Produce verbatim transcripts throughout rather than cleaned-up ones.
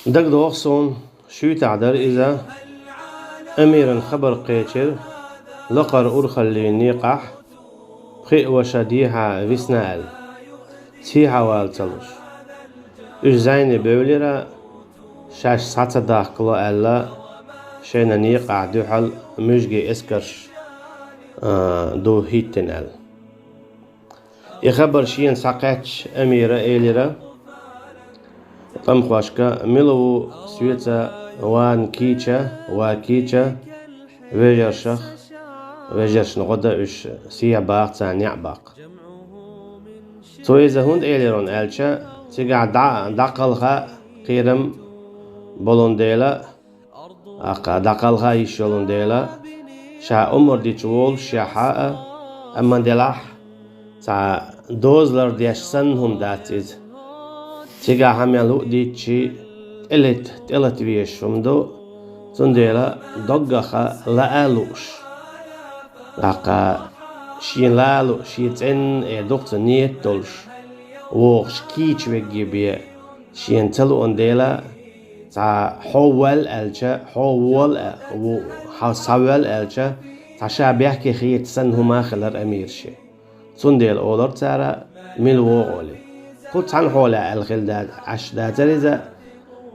Дагадоху суна, шуьйтахь дара иза, Амиран хабар кхечира лакхара урхаллин некъахь пхи а ваша дехьа висна аьлла, сехьа вала ца луш. Уьш зайне бевлира, шаьш схьа ца дахкало аьлла, шайна некъахь дуьхьал муьжгийн эскарш, а, ду хӀиттина аьлла. И хабар шена схьакхаьчча, Амира элира тӀамхошка: «Мила ву соьца ван кийча, ва кийча, вежаршах, вежаршна гӀо дан уьш, сехьа баха, царна неӀ баккха?» Цо иза хӀунда элира аьлча, цигахь дӀа-, дӀакхалха кхерам болун дела, аккха дӀакхалха йиш йолун дела, ша омра дича волуш шехьа а, амма делахь цхьа дозалар деш санна хӀума дац иза. Цигахь хьан мел хӀуъа дийцчий, тӀелат-, тӀелата везаш хӀума ду, цундела доггаха лаа а лууш. Аккха шен лалу, шен цӀенна э дукха нийят долуш, вогӀуш кийча вегге бен, шена ца луун дела, цхьа хьо вал аьлча, хьо вол а, ву-, хьо схьавал аьлча, цхьа ша бехке хеташ санна хӀума хилар Амира шен. Цундела олар цара, мила вогӀу олий. Кху цхьана хьолехь аьлла хилла да-, Ӏаш дацара иза,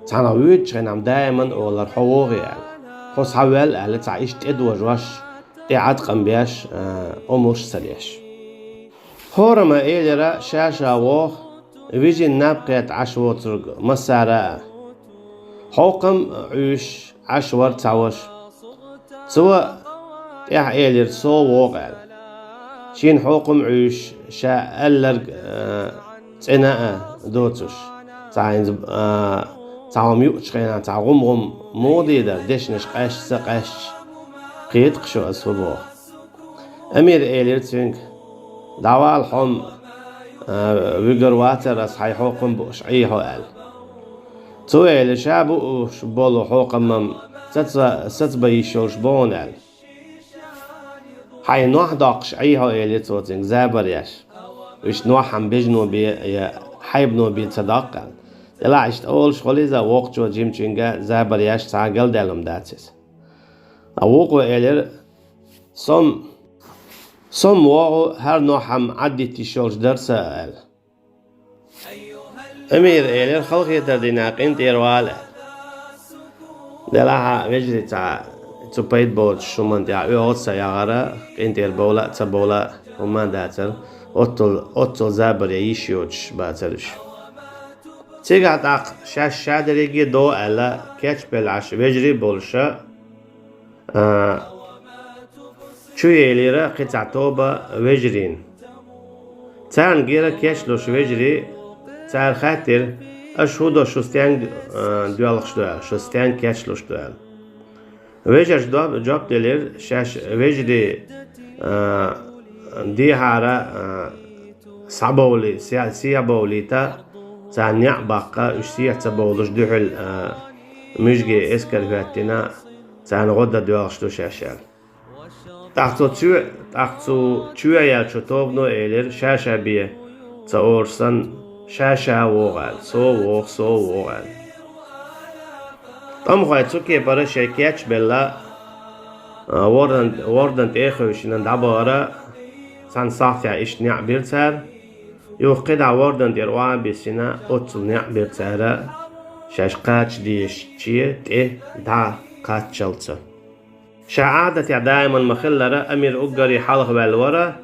цхьана вуьйцучу хенахь даиман олар, хьо вогӀий аьлла. Хьо схьавал аьлла, цхьа иштта тӀедожош, тӀе Ӏаткъам беш, а, омуш ца деш. ХӀорамма элира, ша-ша вогӀу, вижина наб кхетта Ӏаш воцург массара а. Хьокхам Ӏуьйш Ӏаш вара цхьа ваша. Цо тӀаьхьа элира, со вогӀу аьлла. Шена хьокхам Ӏуьйш, ша аьлларг, а, цӀена а доцуш, цхьа хӀинца, а, цхьа хӀума юучу хенахь цхьа гӀум-гӀум муха дийр дара, дешнаш къаьсташ, ца къаьсташ, кхета-кх шу аса хӀун боху. Амира элира цуьнга: «ДӀавала хьо-м, а, вуьгур вацара ас хьайн хьокхам бууш Ӏий хьо», — аьлла. Цо элира: «Ша бууш болу хьокхам-м саца, сацабан йиш йолуш бу хьуна», — аьлла. «Хьайн нохь доккхуш Ӏий хьо», — элира цо цуьнга, забар еш. Уьш нохь-м бежано бен я хьайбано бен ца доккху аьлла. Делахь иштта олуш хуьлу иза, воккхачо жимачуьнга забар еш цхьа а галдаьлла хӀума дац иза. Ткъа вукхо элира: «Со-м, со-м вогӀу, хӀара нохь-м Ӏаддита йиш йолуш дара сан», — аьлла. Амира элира: «Халахетар дина, къинтӀера вала», — аьлла. Делахь а вежарий цхьа цу пайда боцуш хӀуманна тӀехь оьгӀаз ца яхара, къинтӀера бовла а, ца бовла а хӀума дацара, оццул, оццул забар ян йиш йоцуш бацара уьш. Цигахь тӀаккха шаьш ша дерриге а до аьлла, кечбелла Ӏаш вежарий а болуша, а, чу елира кхин цхьа тоба вежарийн. Царна гира кечлуш вежарий, цара хаьттира: «Аша хӀун до, шу стенга, а, доьлхуш ду?» — аьлла, «Шу стенга кечлуш ду?» — аьлла. Вежарша доп-, жоп делира: «Шаьш вежарий, а, дехьара, а, схьабовли-, се-, сехьабовлийта, царна неӀ баккха, уьш сехьа ца бовлуш дуьхьал, а, муьжгийн эскар хӀоьттина, царна гӀо дан доьлхуш ду шаьш», — аьлла. ТӀаккха цу чоь-, тӀаккха цу чоь яьллачу тобано элира: «Ша-ша бен, ца олуш санна, ша-ша вогӀу», — аьлла, «Со вогӀу, со вогӀу», — аьлла. ТӀамхой цу кепара шайн кеч а белла, а, вордан-, вордан тӀе а хевшина дӀабахара, цхьана сахьтехь иштта неӀ бира цара. Юха кхидӀа вордан тӀера охьа а биссина, оццул неӀ бира цара, шаьш кхача дезачу тӀе дӀа кхаччалца. Ша Ӏадатехь даиман ма-хиллара, Амир уггаре хьалха ваьлла вара,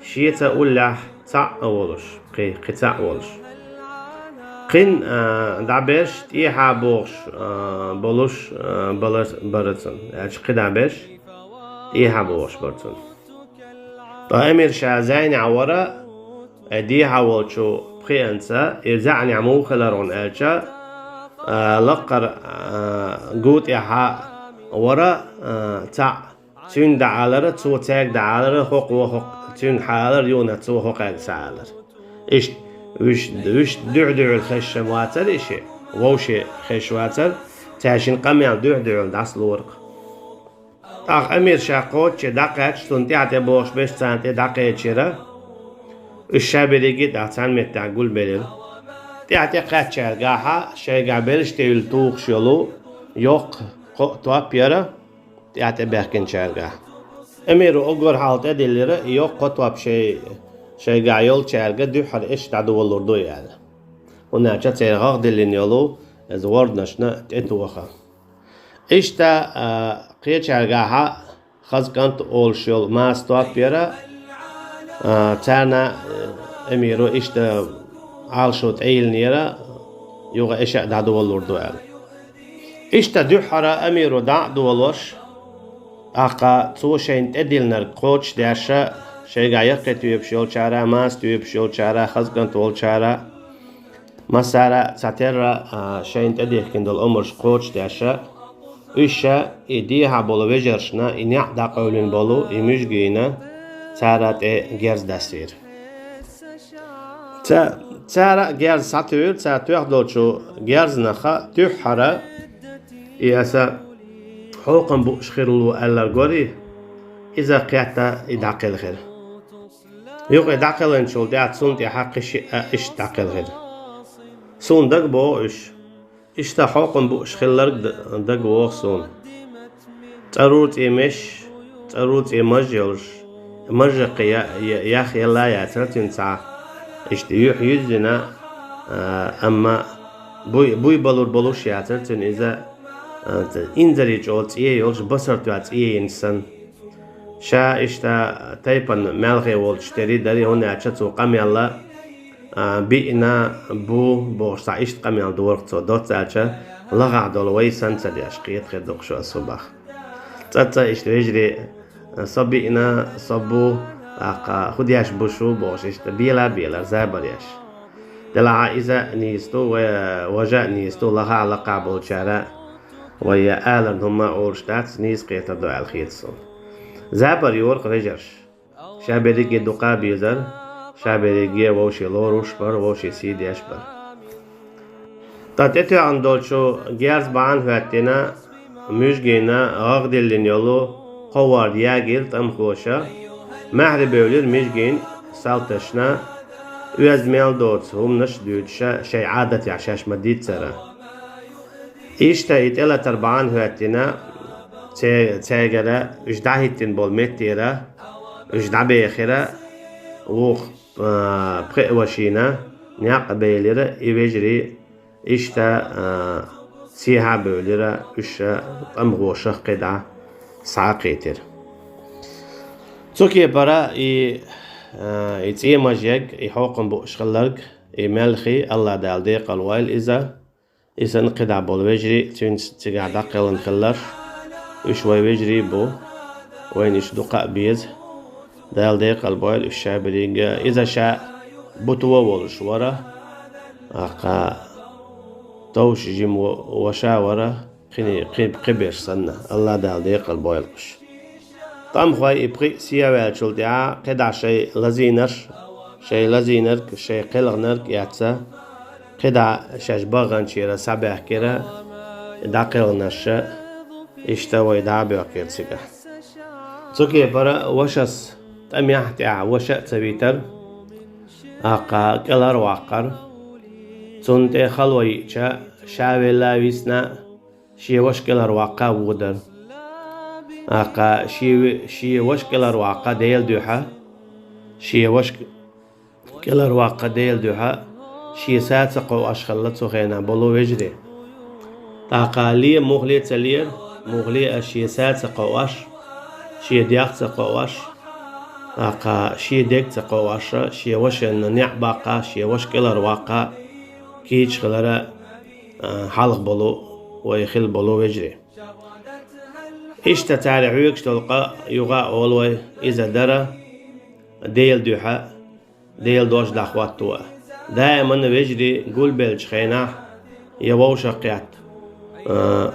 шеца уллехь цхьаъ а волуш, кхин, кхин цхьаъ а волуш. Кхин, а, дӀа берш тӀехьа бохуш, а, болуш, а, бала-, бара цунна. Аьлча кхин дӀа берш тӀехьа бохуш бара цунна. Ткъа Амир ша зайнехь вара, э, дехьа волчу пхиъанца, и заьӀнехь муха хилар хьуна аьлча, а, лаккхара, а, гу тӀехьа вара, а, цхьаъ, цуьнга дӀаалара, цо цаьрга дӀаалара, хӀокхо, хӀокхо, цуьнга хьаалара, юха цо хӀокхаьрга схьаалара. Иштта, уьш, уьш дуьхь-дуьхьал хезаш вацара и шиъ, вовшех хезаш вацара, цаьршинна къамел дуьхь-дуьхьал дӀасалора-кх. ТӀаккха Амир ша кхоччуш дӀакхаьчча, цунна тӀаьхьа тӀебогӀуш берш царна тӀе дӀакхечира. Уьш ша берриге а тӀаккха цхьана меттехь гулбелира. ТӀаьхьа тӀекхаьччаьргахьа шайгахь белш тӀеюьлла тухуш йолу йоккха кхоъ топ яра, тӀаьхьа тӀебаьхкинчаьргахь. Амиру уггар хьалха тӀедиллира, и йоккха кхо топ шай-, шайгахь йолчаьрга дуьххьара иштта дӀадолалур ду аьлла. ХӀунда аьлча церан гӀагӀ диллина йолу иза ворданашна тӀетоха. Иштта, а, кхечаьргахьа хаза кӀант олуш йолу маса топ яра, а, царна, а, амиру иштта Ӏалашо тӀейиллинера, юха иштта дӀадолалур ду аьлла. Иштта дуьххьара амиру дӀа а долуш, тӀаккха цо шайна тӀедиллинарг кхочушдеш, шайгахь яккхий тоьпаш йолчара, маса тоьпаш йолчара, хаза кӀант волчара, массара а цхьатерра, а, шайна тӀедихкина долу омраш кхочушдеш, уьш ша и дехьа болу вежаршна и неӀ дӀакъевлина болу и муьжгина цара тӀе герз дассийра. Ца-, цара а герз схьатуьйра, цара тоьхна долчу герзанаха дуьххьара и аса хьокхам бууш хир ву аьлларг вара, иза кхетта и дӀакхелхира. Юкъе дӀакхелхинчул тӀаьхьа цунна тӀаьхьа кхин шиъ а иштта дӀакхелхира. Суна дагабогӀу уьш. Иштта хьокхам бууш хилларг д-, дагавогӀу суна. ЦӀарура цӀе меш, цӀарура цӀе маж йолуш, мажжаккхе я-, я-, ях елла яцара цуьнан цхьа. Иштта юьхь юьззина, а, амма буй, буй балур болуш яцара цуьнан иза, а, ц-, инзаре чӀогӀа цӀе йолуш, басар тоьхна цӀе йина санна. Ша иштта тайпана маьлхе волчу тери дари, хӀунда аьлча цо къамелла, а, биъна, бу бохуш цхьа иштта къамел дора цо, доцца аьлча, лагӀахь долу вай санна ца деш, кхета хир ду-кх шу ас хӀун боху. ЦӀа-цӀа иштта вежарий, а, со биъна, со бу, тӀаккха хӀун деш бу шу бохуш, иштта бела а белара, забар еш. Делахь а иза а нийса ду, вай, важа а нийса ду, лахахь а лакхахь болчара, вай я аларна хӀумма а олуш дац, нийса кхетар ду аьлла хета суна. Забар йора-кх вежарша. Ша берриге дукха а безара, ша берриге вовше лоруш бара, вовше сий деш бара. Ткъа тӀетоьхна долчу герз бахьана хӀоьттина, муьжгина гӀагӀ диллина йолу кхо ворда ягийра тӀамхоша, маьхьарий бевлира муьжгин салташна, оьзда мел доцу хӀуманаш а дуьйцуша, шайн Ӏадатехь шаьш ма-дийццара. Иштта и тӀелатар бахьана хӀоьттина, це-, цаьргара уьш дӀахӀиттина болу меттера уьш дӀабехира, вукху, а, пхеа вашина некъ а белира, и вежарий иштта, а, сехьа а бевлира, уьш тӀамхошах кхидӀа схьа а кхийтира. Цу кепара и, а, и цӀе мажъерг, и хьокхам бууш хилларг, и маьлхий АллахӀ Дала декъалвойла иза, и санна кхидӀа болу вежарий, цуьнца цигахь дӀакхелхина хилларш, уьш вай вежарий а бу, вайна уьш дукха а беза. Дала декъалбойла уьш ша берриге, иза ша бутво а волуш вара, тӀаккха товш жима во-, ваша а вара, кхин-, кхин-, кхиберш санна, АллахӀ Дала декъалбойла уьш. ТӀамхой и пхиъ сехьаваьллачул тӀаьхьа кхидӀа шайн лазийнарш, шайн лазийнарг, шайн кхелхинарг эцна, кхидӀа шаьш баханчера схьабаьхкира, дӀакхелхинарша, иштта вай дӀа а боьхкира цигахь. Цу кепара вашас тӀамехь тӀехь ваша а ца витара, тӀаккха кӀелхьарваккхара. Цунна тӀе хало йиъча, ша велла а висна, шен ваша кӀелхьарваккха а водара. ТӀаккха шен ви-, шен ваша кӀелхьарваккха Делан дуьхьа, шен ваша кӀелхьарваккха Делан дуьхьа, шен са ца кхоош хилла цу хенахь болу вежарий. ТӀаккха ле муххале а ца лера, муххале а шен са ца кхоош, шен дегӀ ца кхоош, тӀаккха шен дерг ца кхоош, шен вашана неӀ баккха, шен ваша кӀелхьарваккха, кийча хилара, а, хьалха болу, вай хилла болу вежарий. Иштта цара хьоьгуш долу къа юха а олу вай, иза дара Делан дуьхьа, Делан дош дӀахӀотто а. Даиман вежарий гулбеллачу хенахь я вовшахкхетта, а,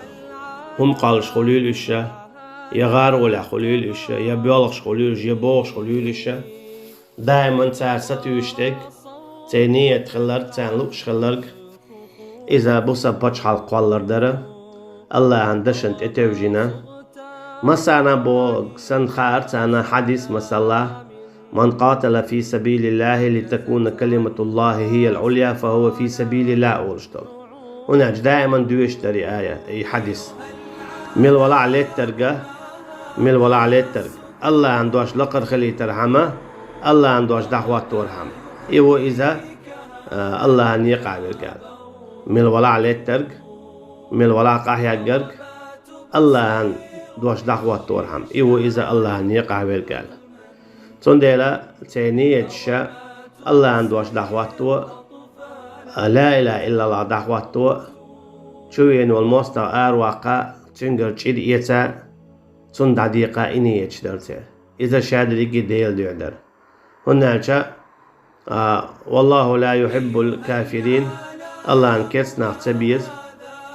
хӀума кхоллуш хуьлийла уьш, я гӀаролехь хуьлийла уьш, я боьлхуш хуьлийла уьш, я богӀуш хуьлийла уьш. Даиман цара сатуьйсуш дерг, церан нийят хилларг, царна лууш хилларг, иза бусалба пачхьалкх кхоллар дара, АллахӀан дашна тӀетевжина. Массарна а боху санна хаьара царна хьадис, масала, «Ман къатала фи сабилиллахи литакуна калиматуллахи хияль-Ӏулия, фахува фи сабилиллах», олуш долу. ХӀунда аьлча даиман доьшуш дара и ая, и хьадис. Мила валахь леттарга, мила валахь леттарга, Аллахьан дош лакхара хилийтархьама, Аллахьан дош дӀахӀотторхьама. И ву иза, а, Аллахьан некъахь верг аьлла. Мила валахь леттарга, мила валахь къахьеггарг, Аллахьан дош дӀахӀотторхьама. И ву иза Аллахьан некъахь верг аьлла. Цундела церан нияташ Аллахьан дош дӀахӀотто, ла илаха иллаллах дӀахӀотто, чувена волу мостагӀа араваккха, цуьнгара чӀир эца, цунна дӀадекъа и нияташ дара церан. Иза шадерриге Делан дуьхьа дара. ХӀунда аьлча, а, «Валлаху ла юхиббул кафирин», Аллахьан керста нах ца беза,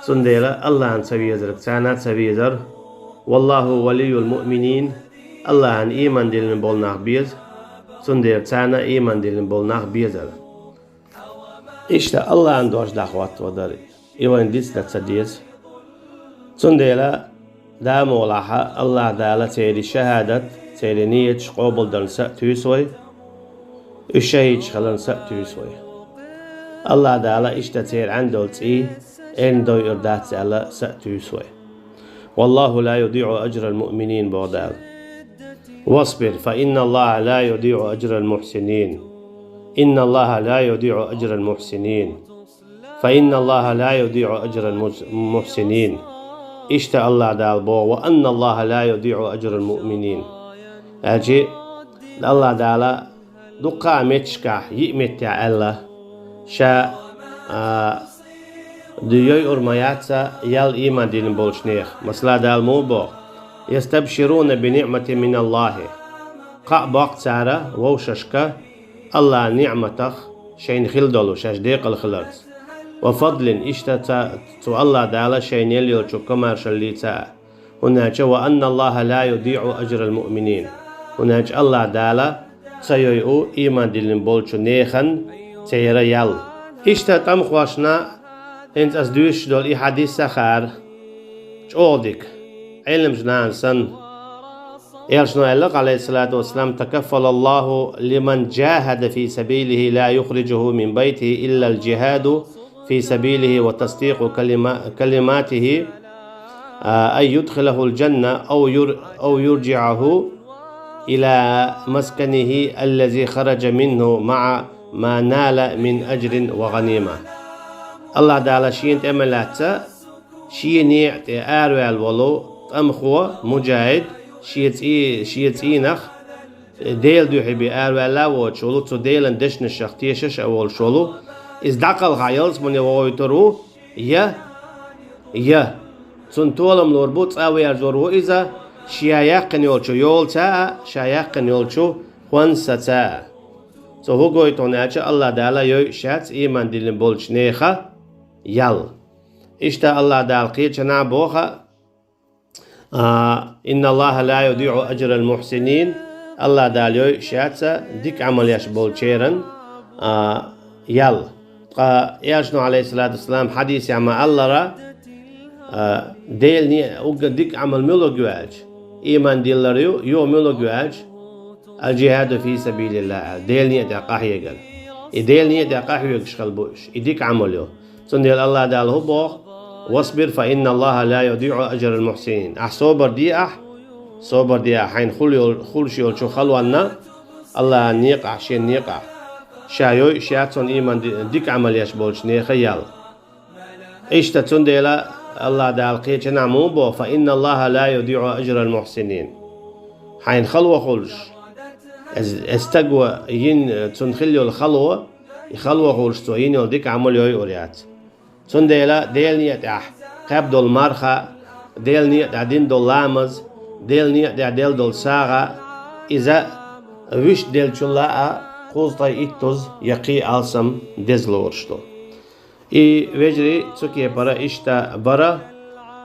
цундела Аллахьан ца везарг царна а ца везара. «Валлаху валийюл муъминин», Аллахьан ийман диллина болу нах беза, цундела царна а ийман диллина болу нах безара. Иштта Аллахьан дош дӀахӀотто дара. И вайна дицдан ца деза. Цундела Дала мукъ лахь, Аллахь Дала церан шахӀадат, церан нияташ къобалдарна са а туьйсу вай, уьш шахӀидаш хиларна са а туьйсу вай. Аллахь Дала иштта церан Ӏандолу цӀий эрна дойур дац аьлла са а туьйсу вай. «Валлаху ла юдиъу ажрал муъминин», боху Дала. «Васбир, фа инна Аллаха ла юдиъу ажрал мухсинин. Инна Аллаха ла юдиъу ажрал мухсинин». «Фа инна Аллаха ла юдиъу ажрал мус-, мухсинин». Иштта Аллахь Дала боху: «Ва анна Аллаха ла юдиъу ажрал муъминин». Аьлчи Аллахь Дала дуккха а меттигашкахь йиъ меттехь аьлла, Ша, а, ду йойур ма яц ял ийман дина болчу нехан. Масала, Дала муха боху: «Ястабшируна би ниъматин мин Аллахи». Кхаъ боккху цара вовшашка Аллахьан ниъматах шайна хила долу, шаьш декъала хиларца. «Ва фадлин», иштта ца, цу Аллахь Дала шайна елла йолчу комаьршаллица а. ХӀунда аьлча: «Ва анна Аллаха ла юдиъу ажрал муъминин». ХӀунда аьлча Аллахь Дала ца йойу ийман диллина болчу нехан церан ял. Иштта тӀамхошна хӀинца ас дуьйцуш долу и хьадис а хаар чӀогӀа дика, Ӏеламчу нахана санна. Элчано аьлла, алейхиссалату вассалам: «Такаффалаллаху лиман джахада фи сабилихи ла юхриджуху мин байтихи иллал джихаду фи сабилихи ва тасдикъу калима-, калиматихи, а, ан юдхилахул джанна ау юр-, ау юрджиаху ила масканихи аллази хараджа минху маъа ма нала мин аджрин ва гъанима». Аллахь Дала шена тӀе ма лаьцна, шен некъа тӀе араваьлла волу тӀамхо, муджахид, шен цӀий-, шен цӀийнах Делан дуьхьа бен араваьлла а воцуш волу, цу Делан дешнашах тешаш а волуш волу, иза дӀакхалхахь ялсамане вохуьйтур ву, я, я цунна толам лур бу цӀа верзор ву иза, ша яьккхина йолчу йолаца а, ша яьккхина йолчу хӀонсаца а. Цо хӀун гойту хьуна аьлча, Аллахь Дала йойуш яц ийман диллина болчу нехан ял. Иштта Аллахь Дала кхечанхьа боху, а: «Инна Аллаха ла юдиъу ажрал мухсинин». Аллахь Дала йойуш яц дика Ӏамал еш болчеран, а, ял. Ткъа Элчано, алейхиссалату вассалам, хьадисехь ма-аллара, а, Делан не-, уггар дика Ӏамал муьлург ю аьлча, ийман диллар ю, юха муьлург ю аьлча, «Ал-джихаду фи сабилиллах», аьлла, Делан некъа тӀехь къахьегар. И Делан некъа тӀехь къахьоьгуш хила бу уьш, и дика Ӏамал ю. Цундела Аллахь Дала хӀун боху: «Васбир, фа инна Аллаха ла юдиъу ажрал мухсинин». Ахь собар де ахь, собар де ахь хьайна хула йол-, хуьлуш йолчу халонна, Аллахьан некъахь, шен некъахь. Ша йойуш яц цунна ийман ди-, дика Ӏамал еш болчу нехан ял. Иштта цундела Аллахь Дала кхечанхьа муха боху: «Фа инна Аллаха ла юдиъу ажрал мухсинин». Хьайна хало хуьлуш, эс-, эс стаго йина, цунна хила йолу хало, и хало хуьлуш цо йина йолу дика Ӏамал йойур яц. Цундела Делан некъа тӀехь кхаьбна долу марха, Делан некъа тӀехь дина долу ламаз, Делан некъа тӀехь делла долу сагӀа, иза вуьшта деллачул а кхузткъе иттуза я кхин алсам деза лоруш ду. И вежарий цу кепара иштта бара,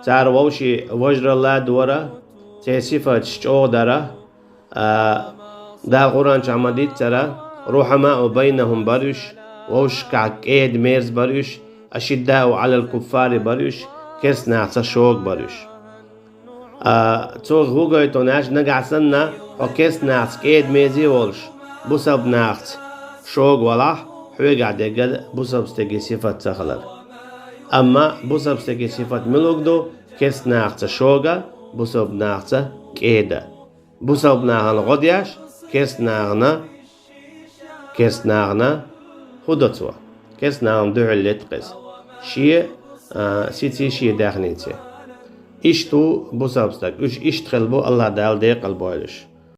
цара вовшийн важаралла дора, церан сифаташ чӀогӀа дара, а, Дала Къуръан чохь ма-дийццара: «Рухьамау байнахум» бара уьш, вовшашкахь кӀеда-мерза бара уьш, «ашиддау Ӏалал куффари» бара уьш, керстанахца шога бара уьш. А, цо хӀун гойту хьуна аьлча, нагахь санна хьо керстанахца кӀеда-мерза волуш, бусалба нахаца шога валахь, хьоьгахь дегга бусалба стеган сифат ца хилар. Амма бусалба стеган сифат милуг ду, керста нахаца шога, бусалба нахаца кӀеда. Бусалба нахана гӀо деш, керста нахана, керста нахана хӀу до цо? Керста нахана дуьхьал летта кхеза. Шен, а, сици, шен даьхница. Иштта ву бусалба стаг. Уьш иштта хила бу, АллахӀ Дала декъал бойла уьш.